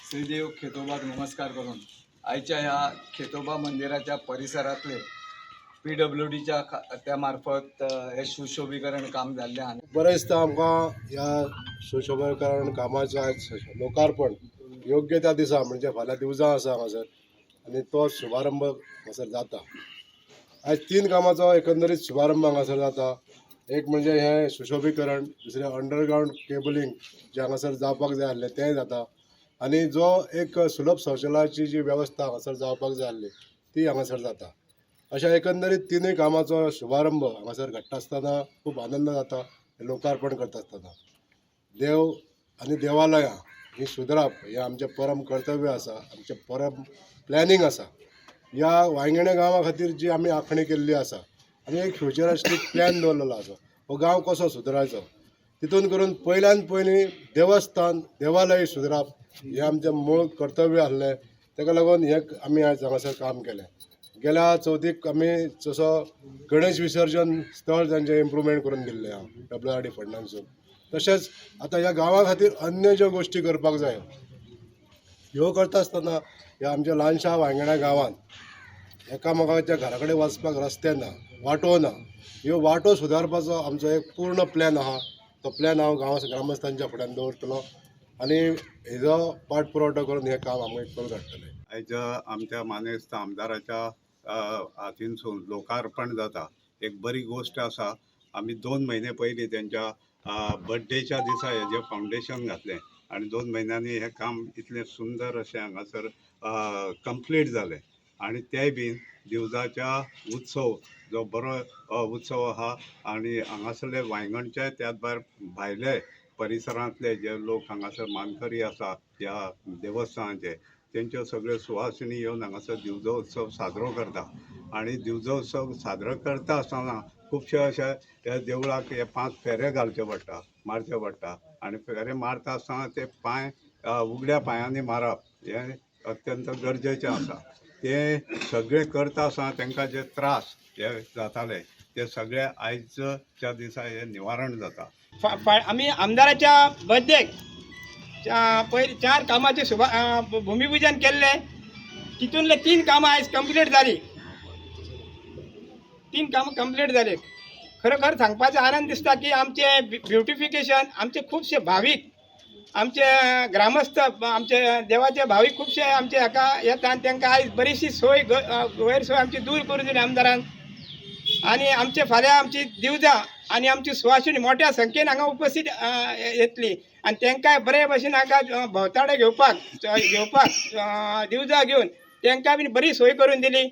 श्रीदेव खेतोबाक नमस्कार करून आयच्या ह्या खेतोबा मंदिराच्या परिसरातले पीडब्ल्यूडीच्या त्या मार्फत हे सुशोभीकरण काम जाल्लें आहा. बरें दिसता आमकां ह्या सुशोभीकरण कामाचो आयज लोकार्पण योग्य त्या दिसा, म्हणजे फाल्यां दिवजां आसा हांगासर आनी तो शुभारंभ हांगासर जाता. आयज तीन कामाचो एकंदरीत शुभारंभ हांगासर जाता. एक म्हणजे हें सुशोभीकरण, दुसरें अंडरग्रावंड केबलिंग जें हांगासर जावपाक जाय आसलें तेंय जाता, आनी जो एक सुलभ शौचालयाची जी वेवस्था हांगासर जावपाक जाय आसली ती हांगासर जाता. अशा एकंदरीत तिनूय कामाचो शुभारंभ हांगासर घडटा आसतना खूब आनंद जाता. लोकार्पण करता आसतना देव आनी देवालयां ही सुदराप हें आमचें परम कर्तव्य आसा, आमचें परम प्लॅनिंग आसा. ह्या वांयगणे गांवा खातीर जी आमी आंखणी केल्ली आसा आनी एक फ्युचरिस्टीक प्लॅन दवरलेलो आसा, हो गांव कसो सुदरायचो, तितून करून पयल्यान पयलीं देवस्थान देवालय सुदराप हें आमचें मूळ कर्तव्य आसलें. ताका लागून हें आमी आयज हांगासर काम केलें. गेल्या चवथीक आमी जसो गणेश विसर्जन स्थळ तांचें इम्प्रुवमेंट करून दिल्लें आहा डब्ल्यू आर डी फंडांसून, तशेंच आतां ह्या गांवा खातीर अन्य ज्यो गोश्टी करपाक जाय ह्यो करता आसतना ह्या आमच्या ल्हानशा वांयगणा गांवांत एकामेकाच्या घरा कडेन वचपाक रस्ते ना, वाटो ना. ह्यो वाटो सुदारपाचो आमचो एक पूर्ण प्लॅन आहा. तो प्लॅन हांव गांव ग्रामस्थांच्या फुड्यान दवरतलो आनी हेजो पाठपुरवठो करून हें काम आमी करून हाडटले. आयज आमच्या मानेस्त आमदाराच्या हातीनसून लोकार्पण जाता, एक बरी गोश्ट आसा. आमी 2 म्हयने पयलीं तेंच्या बड्डेच्या दिसा हेजें फावंडेशन घातलें आनी 2 म्हयन्यांनी हें काम इतलें सुंदर अशें हांगासर कंप्लीट जालें. आनी तेय बीन दिवजाच्या उत्सव जो बरो उत्सव आहा आनी हांगासरले वांयगणचे त्याच भायर भायले परिसरांतले जे लोक हांगासर मानकरी आसा ह्या देवस्थानाचे, तेंच्यो सगळ्यो सुवासिनी येवन हांगासर दिवजोत्सव साजरो करता. आनी दिवजोत्सव साजरो करता आसतना खुबशे अशे ह्या देवळाक हे 5 फेरे घालचे पडटा, मारचे पडटा. आनी फेरे मारता आसतना ते पांय उगड्या पांयांनी मारप हें अत्यंत गरजेचें आसा. ते सगळे करता आसतना तांकां जे त्रास हे जाताले ते सगळे आयजच्या दिसा हे निवारण जाता. आमी आमदाराच्या बर्थडेक पयलीं 4 कामाचें भुमिपूजन केल्लें. तितूंतले 3 कामां आयज कंप्लीट जालीं. 3 कामां कंप्लीट जालीं. खरोखर सांगपाचो आनंद दिसता की आमचें ब्युटिफिकेशन, आमचे खुबशे भावीक, आमचे ग्रामस्थ, आमचे देवाचे भावीक खुबशे आमचे हाका येता आनी तांकां आयज बरीचशी सोय गैरसोय आमची दूर करून दिली आमदारान. आनी आमचे फाल्यां आमची दिवजां आनी आमची सुवासिनी मोठ्या संख्येन हांगा उपस्थित येतली आनी तांकांय बरे भशेन हांगा भोंवताडे घेवपाक दिवजां घेवन तांकां बीन बरी सोय करून दिली.